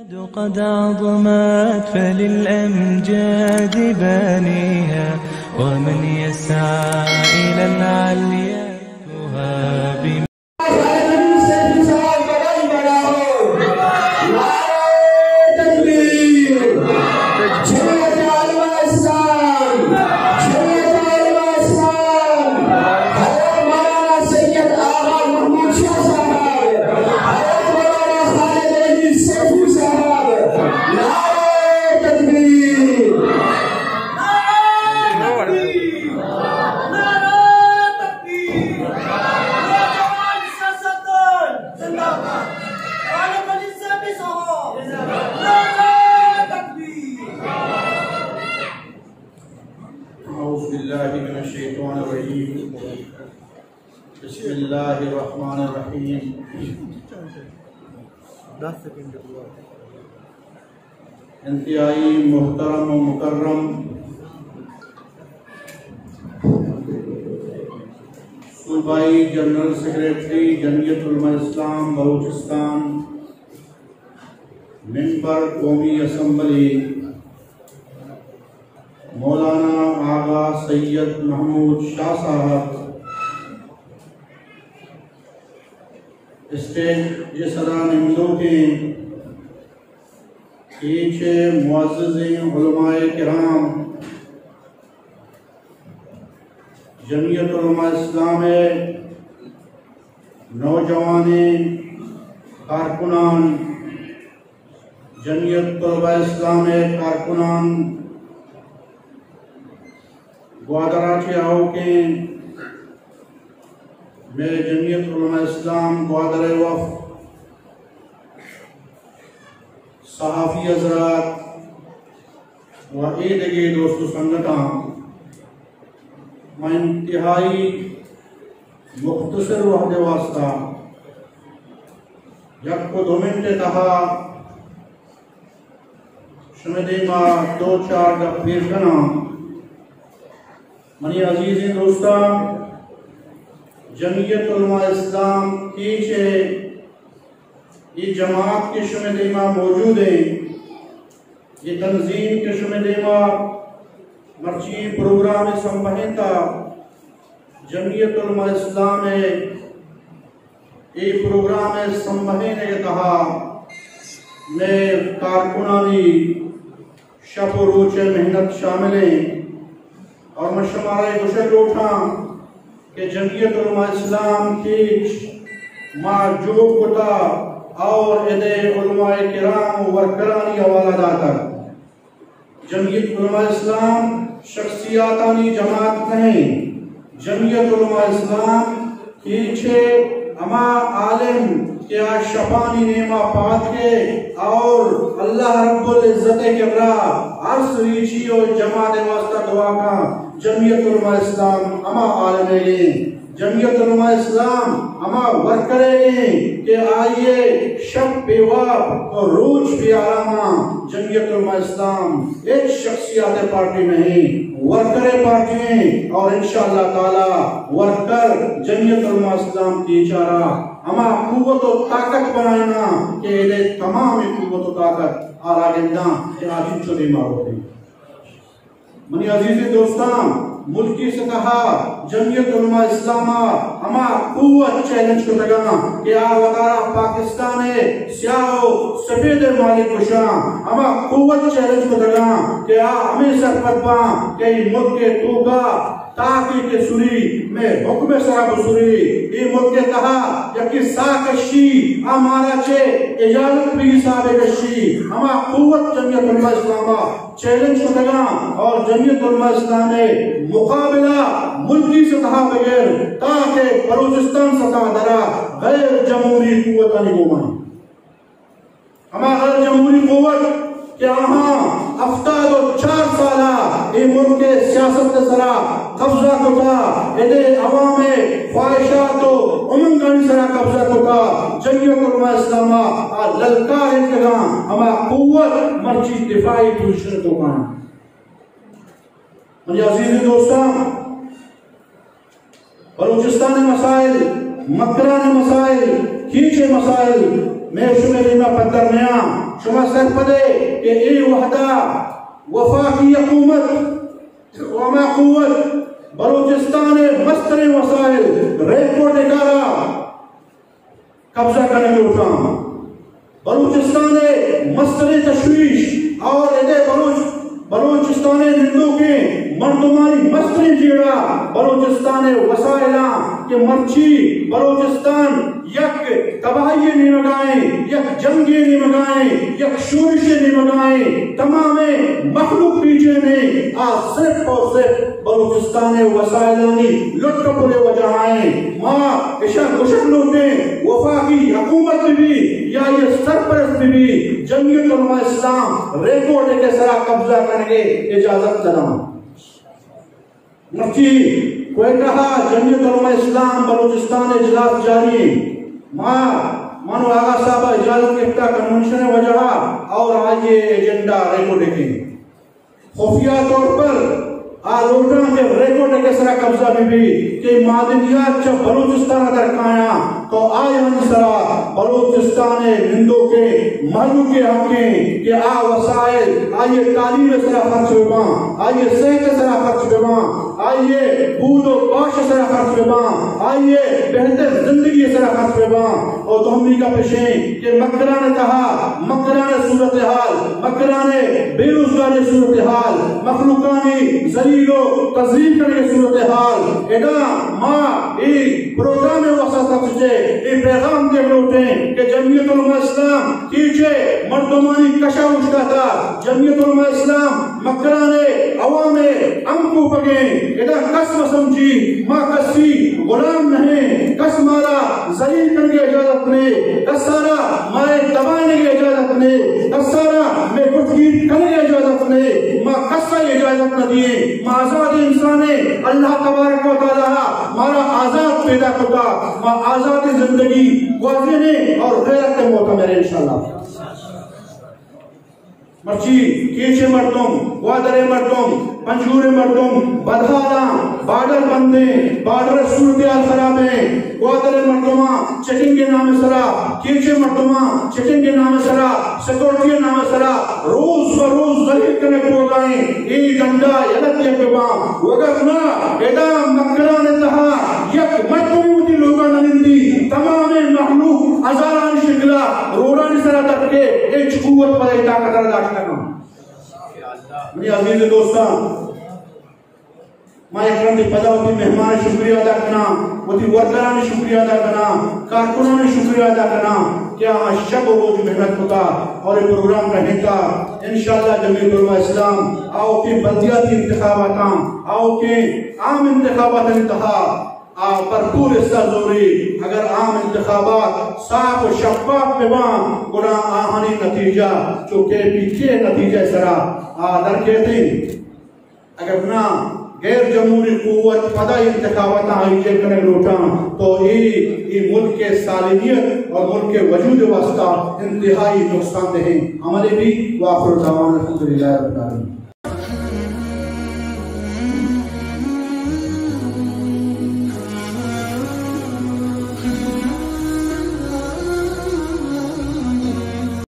قد عظمت فللأمجاد بانيها، ومن يسعى إلى العليا يهاب. حضرت مولانا سید آغا محمود شاہ صاحب، حضرت مولانا خالد علی سیفی صاحب، نعرہ تکبیر۔ نعرہ تکبیر۔ نعرہ تکبیر۔ نوجوان سیاستدان زندہ باد۔ خالد علی سیفی صاحب۔ نعرہ تکبیر۔ اعوذ باللہ من الشیطان الرجیم۔ بسم اللہ الرحمن الرحیم۔ انتہائی محترم و مکرم صوبائی جنرل سیکرٹری جمعیت علماء اسلام بلوچستان، ممبر قومی اسمبلی، مولانا آغا سید محمود شاہ صاحب، اسٹیج ءِ سرا نندوکیں کیچ ءِ معززیں علماء کرام، جمعیت علماء اسلام ءِ نوجوانیں کارکنان، جمعیت طلباء اسلام ءِ کارکنان، گوادر ءَ چہ آؤکیں مئے جمعیت علماء اسلام گوادر ءِ وفد، صحافی حضرات و اے دگہ دوست و سنگتاں، من انتہائی مختصر وہد ءِ واسطہ یک و دو منٹ ءِ تہا شمئے دیما دو چار گپ ایر کناں۔ منی عزیزیں دوستاں، جمعیت علماء اسلام کیچ ءِ اے جماعت کہ شمئے دیما موجود ایں، اے تنظیم کہ شمئے دیما مرچی اے پروگرام ءَ سمبہینتا، جمعیت علماء اسلام ءِ اے پروگرام ءِ سمبہینگ ءِ تہا مئے کارکنانی شپ و روچ ءِ محنت شامل ایں اور من شمارا اے گوشگ لوٹاں کہ جمعیت علماء اسلام کیچ ما جوڑ کتا اور ادے علماء کرام و ورکرانی حوالہ داتگ۔ جمعیت علماء اسلام شخصیاتانی جماعت نہ ایں۔ جمعیت علماء اسلام کیچ ءِ ہما عالم کہ آ شپانی نیما پاد کے اور اللہ رب العزت ءِ کرا عرض ریچی و جماعت ءِ واسطہ دعا کاں، جمعیت علماء اسلام ہما عالم ایں۔ جمعیت علماء اسلام ہما ورکرے ایں کہ آئی ءِ شپ بے واب و روچ بے آراماں۔ جمعیت علماء اسلام ہچ شخصیات پارٹی نہ ایں، ورکر پارٹی ایں اور انشاءاللہ تعالی ورکر جمعیت علماء اسلام کیچ ءَ را ہما قوت و طاقت بنائیناں کہ ادے تمام قوت و طاقت آ را گنداں کہ آ چنچو دیما روت۔ منی عزیزیں دوستاں، ملکی سطح ءَ جمعیت علماء اسلام ءَ ہما قوت چیلنج کتگاں کہ آ وتارا پاکستان ءِ سیاہ و سفید ءِ مالک گوشاں، ہما قوت چیلنج کتگاں کہ آ ہمے سرپد باں کہ اے ملک ءِ توکا تاکے کہ سری، مئے حکم ءِ سرا بسری، اے ملک ءِ تہا یکے ساہ کشی، آ مارا چہ اجازت بہ حساب ءَ کشی، ہما قوت جمعیت علماء اسلام ءَ چیلنج کتگاں اور جمعیت علماء اسلام ءِ مقابلہ ملکی سطح ءَ بگر تاکہ بلوچستان سطح ءَ درا غیر جمہوری قوتانی گوما۔ ہما غیر جمہوری قوت کہ آہاں ہفتاد و چار سال ءَ اے ملک ءِ سیاست ءِ سرا قبضہ کتا، ادے عوام ءِ خواہشات و امنگانی سرا قبضہ کتا، جمعیت علماء اسلام ءَ آ للکار انتگاں، ہما قوت مرچی دفاعی پوزیشن ءِ توکاں۔ منی عزیزیں دوستاں، بلوچستان ءِ مسائل، مکران ءِ مسائل، کیچ ءِ مسائل، مئے شمئے دیما پدر نیاں، شما سرپدے کہ اے وہدا وفاقی حکومت و ہما قوت بلوچستان ء مستریں وسائل ریکوڈ کارا قبضہ کنگ لوٹاں۔ بلوچستان ء مستریں تشویش اور ادے بلوچ، بلوچستان ء نندوکیں مردمانی مستریں جیڑہ بلوچستان ء وسائلاں کہ مرچی بلوچستان یک تباہی ء نیمگائیں، یک جنگے نیمگائیں، یک شورشے نیمگائیں، تمامیں مخلوق بیجیں آ صرف اور صرف بلوچستان ء وسائلانی لٹ ء پل ء وجہ آئیں۔ ما اشاں گوشگ لوٹیں، وفاقی حکومت بہ بی یا یہ سرپرست بہ بی، جمعیت علماء اسلام ریکوڈ کے سرا قبضہ کرنے اجازت نہ داں۔ مرچی کوئٹہ ء جمعیت علماء اسلام بلوچستان اجلاس جاری ہیں۔ ما من و آغا صاحب اجازت گپتا کنونشن وجہ اور آئیے ایجنڈا ریکوڈ کے خفیہ طور پر آ لوٹاں کہ ریکوڈ کے سرا قبضہ بہ بی کہ معدنیات چہ بلوچستان در کایاں تو آیانی سرا بلوچستان نندوکیں مہلوک حقیں کہ آ وسائل آئی تعلیم سرا خرچ بباں، آئی صحت سرا خرچ بباں، آئی بود و باش سرا خرچ بباں، آئی بہتر زندگی سرا خرچ بباں۔ اور دومی گپ اشیں کہ مکران تہا مکران صورتحال، مکران بے روزگاری صورتحال، مخلوقانی ذلیل و تذلیل کرنے صورتحال، ادا ما اے پروگرام واسطہ چے اے پیغام دے لوٹیں کہ جمعیت علماء اسلام کیچے مردمانی کشا اشکاتا، جمعیت علماء اسلام مکران عوام ہم کو پگیں، ادا کس مسمجی ما کسی غلام نہیں، کس مارا ذلیل کرنے اجازت نہیں، کس سارا مائے دبانے اجازت نہیں، کس سارا میں گٹگیر کرنے اجازت نہیں، ما کسا اجازت نہ دیے، ما آزاد انسان ہے، اللہ تبارک و تعالی مارا آزاد پیدا کتا، ما آزاد زندگی گوازینے اور غیرت موت میرے انشاءاللہ۔ مرچی کیچے مردم، گوادر مردم، پنجگور مردم، بدحالاں، بارڈر بندیں، بارڈر صورتحال خرابیں، گوادر مردماں چیکنگ نام سرا، کیچے مردماں چیکنگ نام سرا، سیکورٹی نام سرا، روز بہ روز ذلیل کنگ بوگائیں، اے ڈنڈا یلہ دیگ بباں، وگرنہ ادا مکران تہا یک مردمے وتی لوگا نہ نندی، تمامیں مہلوک ہزارانی شکلا روڈانی سرا ترکے، ہچ قوت پدا اے طاقت را داشت نہ کنت۔ منی عزیز دوستاں، ما یک رندے پدا وتی مہمان شکریہ ادا کناں، وتی ورکرانی شکریہ ادا کناں، کارکنانی شکریہ ادا کناں کہ آ شب و روچ محنت کتا اور اے پروگرام رہینتا۔ انشاءاللہ جمعیت علماء اسلام آؤکیں بلدیاتی انتخاباتاں، آؤکیں عام انتخاباتانی تہا آ بھرپور حصہ زوری۔ اگر عام انتخابات صاف و شفاف بباں، گڑا آہانی نتیجہ چو کے پی کے نتیجہ سرا آ درکیتیں۔ اگر نہ، غیر جمہوری قوت پدا انتخابات آئی جے کنگ لوٹاں تو اے، اے ملک کے سالمیت اور ملک کے وجود واسطہ انتہائی نقصان دہ عملے بھی۔ وآخر دعوانا الحمدللہ رب العالمین۔